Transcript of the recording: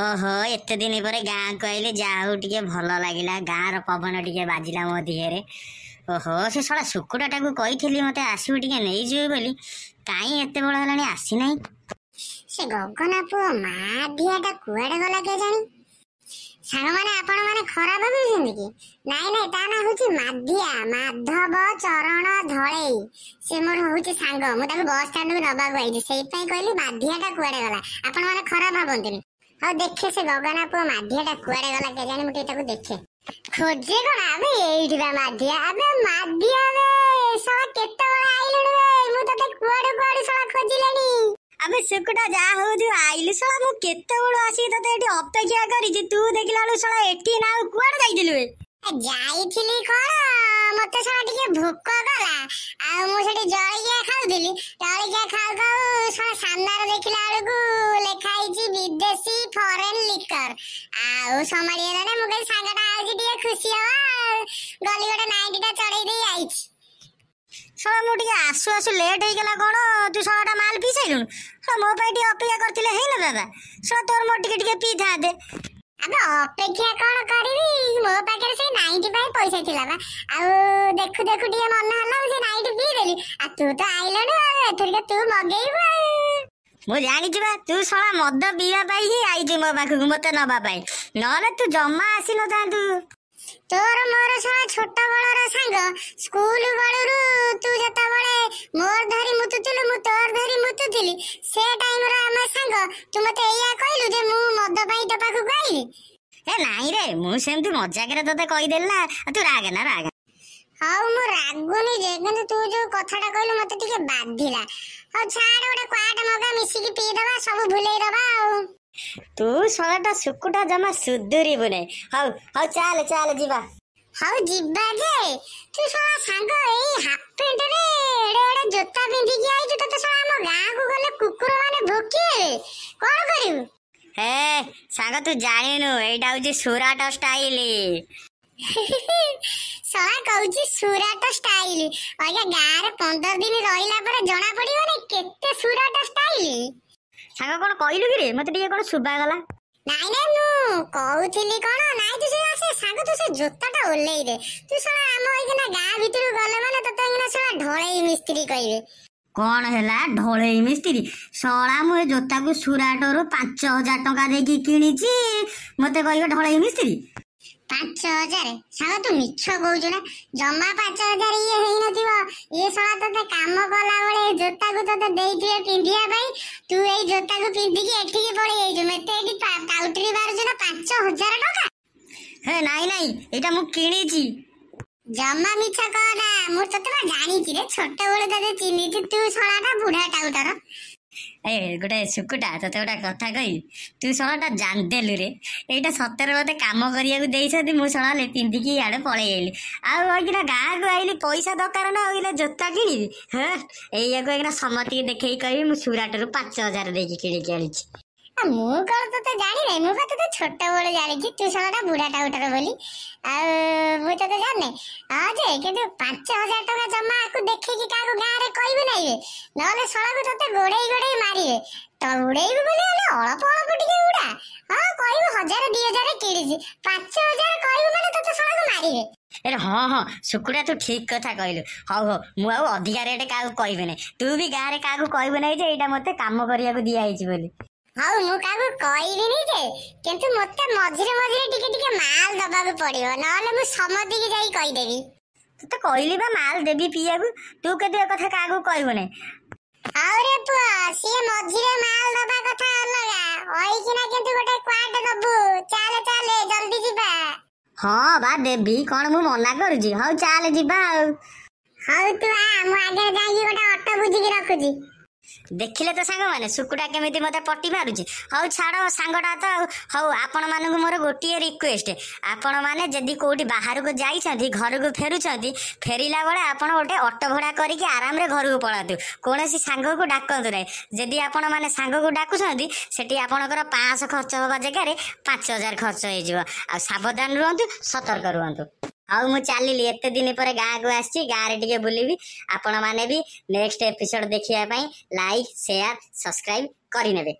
ଓହୋ, ଏତେ ଦିନ ପରେ ଗାଁକୁ ଆଇଲି, ଯାହା ହଉ ଟିକେ ଭଲ ଲାଗିଲା, ଗାଁର ପବନ ଟିକେ ବାଜିଲା ମୋ ଦେହରେ। ଓହୋ, ସେ ଶଳା ଶୁକୁଟାଟାକୁ କହିଥିଲି ମତେ ଆସିବୁ ଟିକେ ନେଇଯିବୁ ବୋଲି, କାହିଁ ଏତେ ବେଳ ହେଲାଣି ଆସିନାହିଁ। ସେ ଗଗନା ପୁଅ ମା ଧିଆଟା କୁଆଡେ ଗଲା କେଜାଣି? ସାଙ୍ଗମାନେ, ଆପଣମାନେ ଖରାପ ଭାବୁଛନ୍ତି କି? ନାଇଁ ନାଇଁ, ତା ନାଁ ହଉଛି ମାଧିଆ, ମାଧବ ଚରଣ ଧଳେଇ। ସେ ମୋର ହଉଛି ସାଙ୍ଗ, ମୁଁ ତାକୁ ବସ୍ ଷ୍ଟାଣ୍ଡକୁ ନବାକୁ ଆଇଛି, ସେଇଥିପାଇଁ କହିଲି ମାଧିଆଟା କୁଆଡେ ଗଲା। ଆପଣମାନେ ଖରାପ ଭାବନ୍ତୁନି। ହଉ ଦେଖେ ସେ ଗଗନା ପୁଅ ମାଧିଆଟା କୁଆଡେ ଗଲା କେଜାଣି, ମୁଁ ଟିକେ ତାକୁ ଦେଖେ। ଖୋଜେ କଣ, ଆବେ ଏଇଠି ବା ମାଧିଆ। ଆବେ ମାଧିଆ ବେ, ଶଳା କେତେବେଳେ ଆଇଲୁଣି ବେ? ମୁଁ ତତେ କୁଆଡୁ କୁଆଡୁ ଶଳା ଖୋଜିଲେଣି। ଆବେ ଶୁକୁଟା, ଯାହା ହଉ ତୁ ଆଇଲୁ। ଶଳା ମୁଁ କେତେବେଳୁ ଆସିକି ତତେ ଏଠି ଅପେକ୍ଷା କରିଛି, ତୁ ଦେଖିଲା ବେଳୁ ଶଳା ଏଠି ନା, ଆଉ କୁଆଡେ ଯାଇଥିଲୁ ବେ? ଯାଇଥିଲି କଣ, ମତେ ଶଳା ଟିକେ ଭୋକ କଲା, ଆଉ ମୁଁ ସେଠି ଜଳଖିଆ ଖାଉଥିଲି। ଜଳଖିଆ ଖାଉ ଖାଉ ଶଳା ସାମ୍ନାରେ ଦେଖିଲା ବେଳକୁ ଲେଖା ହେଇଛି ବିଦେଶୀ ଫରେନ ଲିକର, ଆଉ ସମ୍ଭାଳି ହେଲାନି। ମୁଁ କହିଲି ସାଙ୍ଗଟା ଆଉଛି ଟିକେ ଖୁସି ହବା, ଗଲି ଗୋଟେ ନାଇଣ୍ଟିଟା ଚଢେଇ ଦେଇ ଆଇଛି। ଶଳା ମୁଁ ଟିକେ ଆସୁ ଆସୁ ଲେଟ୍ ହେଇଗଲା କଣ, ତୁ ଶଳାଟା ମାଲ ପିଇ ସାରିଲୁଣୁ। ଶଳା ମୋ ପାଇଁ ଟିକେ ଅପେକ୍ଷା କରିଥିଲେ ହେଇନଥାନ୍ତା? ଶଳା ତୋର ମୋର ଟିକେ ଟିକେ ପିଇଥାନ୍ତେ। ଆବେ ଅପେକ୍ଷା କଣ କରିବି, ମୋ ପାଖରେ ସେଇ ନାଇଣ୍ଟି ପାଇଁ ପଇସା ଥିଲା ବା, ଆଉ ଦେଖୁ ଦେଖୁ ଟିକେ ମନ ହେଲା, ମୁଁ ସେ ନାଇଣ୍ଟି ପିଇଦେଲି। ଆଉ ତୁ ତ ଆଇଲୁଣୁ, ଆଉ ଏଥରିକ ତୁ ମଗେଇବୁ। ଆଉ ମୁଁ ଜାଣିଛି ବା, ତୁ ଶଳା ମଦ ପିଇବା ପାଇଁ ହିଁ ଆଇଛୁ ମୋ ପାଖକୁ, ମତେ ନବା ପାଇଁ, ନହେଲେ ତୁ ଜମା ଆସିନଥାନ୍ତୁ। ତୋର ମୋର ଶଳା ଛୋଟ ବେଳର ସାଙ୍ଗ, ସ୍କୁଲ ବେଳରୁ ତୁ ଯେତେବେଳେ ମୋର ଧରି ମୁତୁଥିଲୁ, ମୁଁ ତୋର ଧରି ମୁତୁଥିଲି, ସେ ଟାଇମର ଆମେ ସାଙ୍ଗ। ତୁ ମତେ ଏଇଆ କହିଲୁ ଯେ ମୁଁ ମଦ ପାଇଁ ତୋ ପାଖକୁ ଆଇଲି? ଏ ନାଇଁ ରେ, ମୁଁ ସେମିତି ମଜାକରେ ତତେ କହିଦେଲି ନା, ତୁ ରାଗ ନା ରାଗ। ହଉ ମୁଁ ରାଗୁନି ଯେ, କିନ୍ତୁ ତୁ ଯୋଉ କଥାଟା କହିଲୁ ମତେ ଟିକେ ବାଧିଲା। ହଉ ଛାଡ, ଗୋଟେ କ୍ୱାଟ ମଗା, ମିଶିକି ପିଇଦବା, ସବୁ ଭୁଲେଇ ଦବା। ଆଉ ତୁ ଶଳାଟା ଶୁକୁଟା ଜମା ସୁଧୁରିବୁ ନାଇଁ। ହଉ ହଉ, ଚାଲ ଚାଲ ଯିବା। ହଉ ଯିବା ଯେ, ତୁ ଶଳା ସାଙ୍ଗ ଏଇ ହାଫ ପ୍ୟାଣ୍ଟରେ ଏଡେ ଏଡେ ଜୋତା ପିନ୍ଧିକି ଆଇଛୁ, ତତେ ଶଳା ଆମ ଗାଁକୁ ଗଲେ କୁକୁର ମାନେ ଭୁକିବେ, କଣ କରିବୁ? ହେ ସାଙ୍ଗ, ତୁ ଜାଣିନୁ, ଏଇଟା ହଉଛି ସୁରାଟ ଷ୍ଟାଇଲ। ଶଳା କହୁଛି ସୁରାଟ ଷ୍ଟାଇଲ। ଆଜ୍ଞା, ଗାଁରେ 15 ଦିନ ରହିଲା ପରେ ଜଣା ପଡିବନି କେତେ ସୁରାଟ ଷ୍ଟାଇଲ। ସାଙ୍ଗ କଣ କହିଲୁ କିରେ? ମତେ ଟିକେ କଣ ଶୁଭାଗଲା। ନାଇଁ ନାଇଁ, ମୁଁ କହୁଥିଲି କଣ, ନାଇଁ ତୁ ସେ ସାଙ୍ଗ, ତୁ ସେ ଜୋତାଟା ଓହ୍ଲେଇ ଦେ। ତୁ ଶଳା ଆମ ଏଇକିନା ଗାଁ ଭିତରକୁ ଗଲେ ମାନେ ତତେ ଏଇକିନା ଶଳା ଢଳେଇ ମିସ୍ତ୍ରୀ କହିବେ। କଣ ହେଲା ଢଳେଇ ମିସ୍ତ୍ରୀ? ଶଳା ମୁଁ ଏ ଜୋତାକୁ ସୁରାଟରୁ 5000 ଟଙ୍କା ଦେଇକି କିଣିଛି, ମତେ କହିବେ ଢଳେଇ ମିସ୍ତ୍ରୀ? 5000? ସାଙ୍ଗ ତୁ ମିଛ କହୁଛୁ ନା? ଜମା 5000 ଇଏ ହେଇନଥିବ। ଇଏ ଶଳା ତତେ କାମ କଲା ବେଳେ ଜୋତାକୁ ତତେ ଦେଇଥିବେ ପିନ୍ଧିବା ପାଇଁ, ତୁ ଏଇ ଜୋତାକୁ ପିନ୍ଧିକି ଏଠିକି ପଳେଇ ଯାଇଛୁ, ମତେ ଏଠି ଟାଉଟରି ବାହାରୁଛୁ ନା? 5000 ଟଙ୍କା? ହେ ନାଇଁ ନାଇଁ, ଏଇଟା ମୁଁ କିଣିଛି। ଜମା ମିଛ କହନା, ମୁଁ ତତେ ବା ଜାଣିଛି ରେ, ଛୋଟ ବେଳୁ ତତେ ଚିହ୍ନିଛି, ତୁ ଶଳାଟା ବୁଢା ଟାଉଟର। ଏ ଗୋଟେ ଶୁକୁଟା, ତତେ ଗୋଟେ କଥା କହିବି, ତୁ ଶଳାଟା ଜାଣିଦେଲୁ ରେ। ଏଇଟା ସତରେ ମତେ କାମ କରିବାକୁ ଦେଇଛନ୍ତି, ମୁଁ ଶଳା ପିନ୍ଧିକି ଇଆଡେ ପଳେଇ ଆଇଲି। ଆଉ ଏଇକିନା ଗାଁକୁ ଆଇଲି, ପଇସା ଦରକାର ନା, ଆଉ ଏଇନା ଜୋତା କିଣିବି? ହଁ, ଏଇଆକୁ ଏଇକିନା ସମସ୍ତିକି ଦେଖେଇକି କହିବି ମୁଁ ସୁରାଟରୁ 5000 ଦେଇକି କିଣିକି ଆଣିଛି। ମୁଁ କଣ ତତେ ଜାଣିନାହିଁ? ମୁଁ ବା ତତେ ଛୋଟ ବେଳୁ ଜାଣିଛି, ତୁ ଶଳାଟା ବୁଢା ଟାଉଟର ବୋଲି ଆଉ ମୁଁ ତତେ ଜାଣିନି? ହଁ ଯେ, କିନ୍ତୁ 5000 ଟଙ୍କା ଜମା ଆକୁ ଦେଖିକି କାହାକୁ ଗାଁରେ କହିବୁ ନାହିଁ, ନହେଲେ ଶଳାକୁ ତତେ ଗୋଡେଇ ଗୋଡେଇ ମାରିବେ। ତ ଉଡେଇବୁ ବୋଲି ହେଲେ ଅଳ୍ପ ଅଳ୍ପ ଟିକେ ଉଡା। ହଁ, କହିବୁ 1000 2000 କିଣିଛି, 5000 କହିବୁ ମାନେ ତତେ ଶଳାକୁ ମାରିବେ। ଆରେ ହଁ ହଁ ଶୁକୁଟା, ତୁ ଠିକ କଥା କହିଲୁ। ହଉ ହଉ, ମୁଁ ଆଉ ଅଧିକା ରେଟ୍ କାହାକୁ କହିବି ନାହିଁ, ତୁ ବି ଗାଁରେ କାହାକୁ କହିବୁ ନାହିଁ ଯେ ଏଇଟା ମତେ କାମ କରିବାକୁ ଦିଆହେଇଛି ବୋଲି। ହଉ, ମୁଁ କାହାକୁ କହିବିନି ଯେ, କିନ୍ତୁ ମତେ ମଝିରେ ମଝିରେ ଟିକେ ଟିକେ ମାଲ ଦବାକୁ ପଡିବ, ନହେଲେ ମୁଁ ସମସ୍ତିକି ଯାଇ କହିଦେବି। ତତେ କହିଲି ବା ମାଲ ଦେବି ପିଇବାକୁ, ତୁ କେତେ କଥା କାହାକୁ କହିବୁ ନାହିଁ। ହଉ ରେ ପୁଅ, ସିଏ ମଝିରେ ମାଲ ଦବା କଥା ଅଲଗା, ଅଇକିନା କିନ୍ତୁ ଗୋଟେ କ୍ୱାଟ ଦବୁ। ଚାଲେ ଚାଲେ, ଜଲ୍ଦି ଯିବା। ହଁ ବା ଦେବି, କଣ ମୁଁ ମନା କରୁଛି? ହଉ ଚାଲେ ଯିବା। ଆଉ ହଉ ତୁ ଆ, ମୁଁ ଆଗରେ ଯାଇକି ଗୋଟେ ଅଟୋ ବୁଝିକି ରଖୁଛି। ଦେଖିଲେ ତ ସାଙ୍ଗମାନେ, ଶୁକୁଟା କେମିତି ମତେ ପଟି ମାରୁଛି। ହଉ ଛାଡ଼, ସାଙ୍ଗଟା ତ ଆଉ। ହଉ, ଆପଣମାନଙ୍କୁ ମୋର ଗୋଟିଏ ରିକ୍ୱେଷ୍ଟ, ଆପଣମାନେ ଯଦି କୋଉଠି ବାହାରକୁ ଯାଇଛନ୍ତି, ଘରକୁ ଫେରୁଛନ୍ତି, ଫେରିଲା ବେଳେ ଆପଣ ଗୋଟେ ଅଟୋ ଭଡ଼ା କରିକି ଆରାମରେ ଘରକୁ ପଳାନ୍ତୁ, କୌଣସି ସାଙ୍ଗକୁ ଡାକନ୍ତୁ ନାହିଁ। ଯଦି ଆପଣମାନେ ସାଙ୍ଗକୁ ଡାକୁଛନ୍ତି, ସେଠି ଆପଣଙ୍କର 500 ଖର୍ଚ୍ଚ ହେବା ଜାଗାରେ 5000 ଖର୍ଚ୍ଚ ହେଇଯିବ। ଆଉ ସାବଧାନ ରୁହନ୍ତୁ, ସତର୍କ ରୁହନ୍ତୁ। ଆଉ ମୁଁ ଚାଲିଲି, ଏତେ ଦିନ ପରେ ଗାଁକୁ ଆସିଛି, ଗାଁରେ ଟିକେ ବୁଲିବି। ଆପଣମାନେ ବି ନେକ୍ସଟ ଏପିସୋଡ ଦେଖିବା ପାଇଁ ଲାଇକ୍, ସେୟାର, ସବସ୍କ୍ରାଇବ କରିନେବେ।